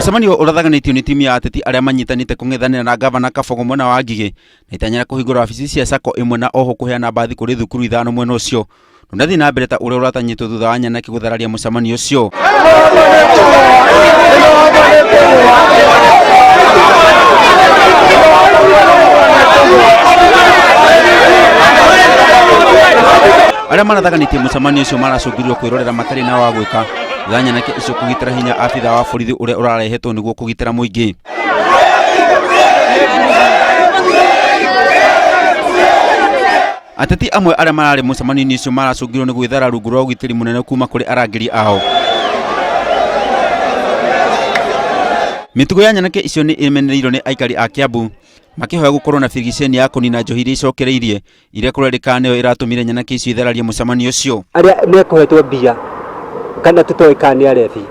Mũcemanio ũrathaganĩtio nĩ timu ya ateti arĩa manyitanĩte kũng'ethanĩra na ngavana Kabogo mwena wa Ngigĩ na itanya rĩa kũhingũra wabici cia sacco ĩmwe na oho kũheana mbathi kũrĩ thukuru ithano mwena ũcio ndũnathiĩ na mbere ta ũrĩa ũratanyĩtwo thutha wa Nyanaki gũthararia mũcemanio ũcio. Arĩa marathaganĩtie mũcemanio ũcio maracũngĩrĩrio kwĩrorera matarĩ na wa gwĩka thutha wa nyanake icio kũgitĩra hinya abithaa wa borithi ũrĩa ũrarehetwo nĩguo kũgitĩra mũingĩ. Ateti amwe arĩa mararĩ mũcemanio-inĩ ũcio maracũngirwo nĩ gwĩthara rungu rwa ũgitĩri mũnene kuma kũrĩ arangĩri ao. Mĩtugo ya nyanake icio nĩ ĩmenereirwo nĩ aikari a Kiambu makĩhoya gũkorwo na birigiceni ya kũnina njohi iria icokereirie iria kũrerĩkana nĩyo ĩratũmire nyanake icio ithararie mũcemanio ũcio. Arĩa mekũhetwo mbia kana tũtoĩ kana nĩ arebi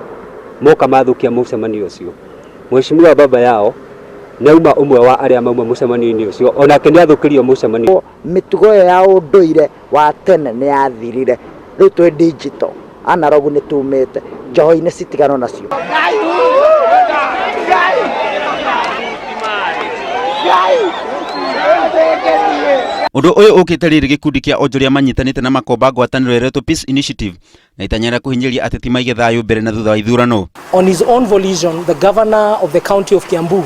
moka mathũkia mũcemanio ũcio. Mheshimiwa baba yao nĩ auma ũmwe wa arĩa mauma mũcemanio-inĩ ũcio onake nĩ athũkĩrio mũcemanio. Mĩtugo ĩyo ya ũndũire wa tene nĩ yathirire, rĩu twĩ digital, analog nĩ tumĩte, njohi-inĩ citiganwo nacio. Ũndũ ũyũ ũkĩte rĩrĩ gĩkundi kĩa onjoria manyitanĩte na makomba ngwatanĩro ĩretwo Peace Initiative na itanya rĩa kũhinyĩrĩria ateti maige thayũ mbere na thutha wa ithurano. On his own volition, the governor of the county of Kiambu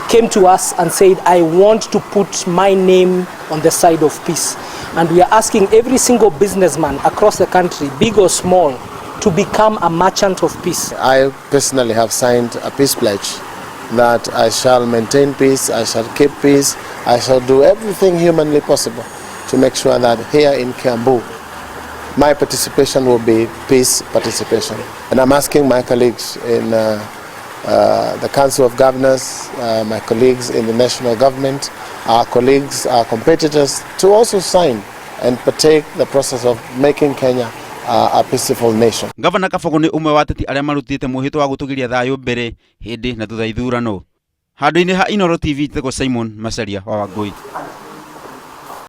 came to us and said, I want to put my name on the side of peace. And we are asking every single businessman across the country, big or small, to become a merchant of peace. I personally have signed a peace pledge that I shall maintain peace, I shall keep peace, I shall do everything humanly possible to make sure that here in Kiambu, my participation will be peace participation. And I'm asking my colleagues in the Council of Governors, my colleagues in the national government, our colleagues, our competitors, to also sign and partake the process of making Kenya a peaceful nation. Gavana Kabogo nĩ ũmwe wa ateti arĩa marutĩte mwĩhĩtwa wa gũtũgĩria thayũ mbere, hĩndĩ na thutha wa ithurano. Handũ-inĩ ha Inooro TV njĩtagwo Simon Macharia wa Wangũi.